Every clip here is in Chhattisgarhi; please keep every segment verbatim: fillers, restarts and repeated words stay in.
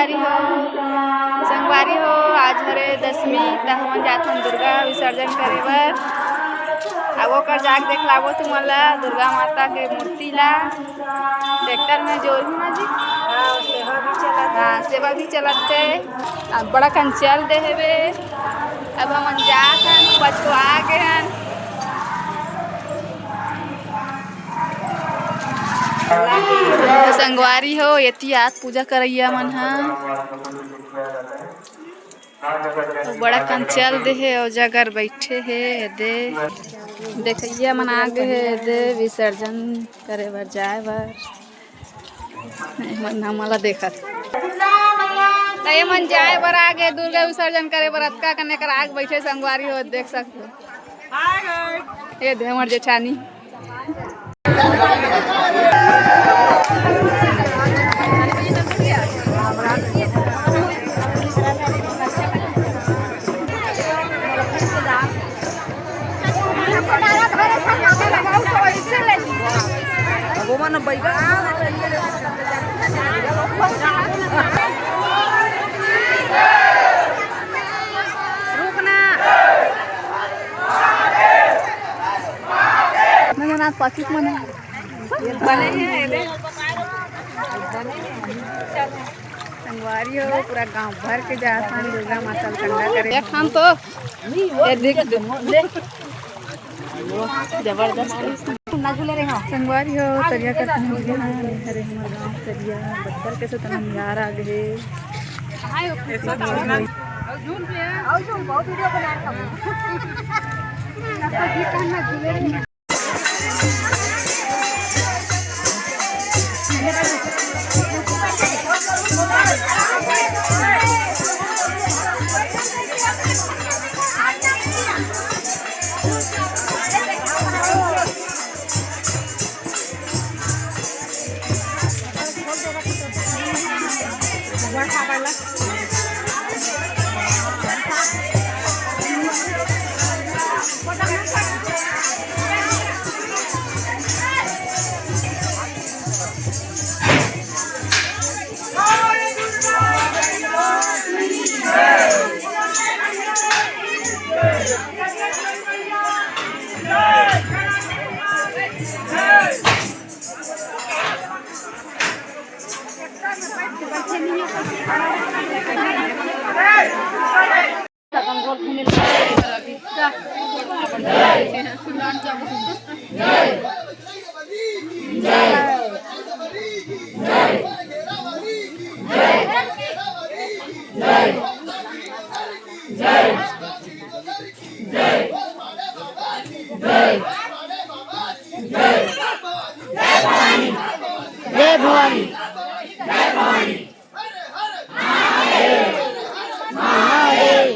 संगवारी हो, आज हरे दसमी, त हमन जाथन दुर्गा विसर्जन करे बर। अब ओकर जाके देखलाबो तुमन ला दुर्गा माता के मूर्ति ला। ट्रैक्टर में जोर हूँ ना जी। हाँ, सेवा भी चलत हे। हाँ, सेवा भी चलत हे। अब बड़ा कंचल दे हेबे। अब हमन जात हन, पछुआ गे हन। तो संगवारी हो, एती आत पूजा करइया मन ह। अउ बड़ा कंचल दे हे, अउ जगर बइठे हे, एदे देखइया मन आ गे हे, एदे विसर्जन करे बर, जाए बर। ए मन हमन ला देखत। त ए मन जाए बर आ गे, दुर्गा विसर्जन करे बर अतका कन एकर आग बइठे संगवारी हो, देख सकत हो। एदे हमर जेठानी। रुकना। मैं मना पॉकेट में नहीं। संगवारी हो, पूरा गांव भर के जात हन दुर्गा माता ल ठंडा करे। देख हम तो, ये देख, देख। जबरदस्त। संगवारी हो, तरिया कर पहुंच गे हन। हरे हमर गांव तरिया, बत्तर के से तना नियार आ गे। जय भवानी। महादेव।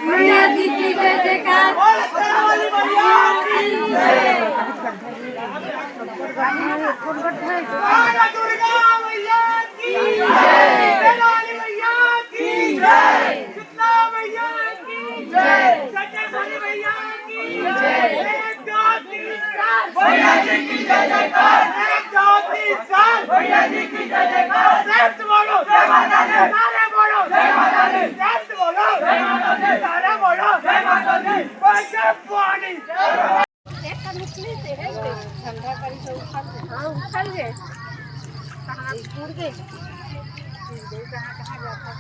मैया जी की जय जयकार। दुर्गा मैया की जय। मैया की जय। शीतला मैया की जय। चंद्रमणि मैया की जय। एक, दो, तीन, चार। भैया जी की जय जयकार। एक, दो, तीन, चार। भैया जी की जय जयकार। श्रेष्ठ बोलो। जय माता दी। नारे बोलो। जय माता दी। श्रेष्ठ बोलो। जय माता दी। नारे बोलो। जय माता दी। बजरंग बली। हाँ, उठल गे। कहाँ उड़ गे? कहाँ, कहाँ जाता?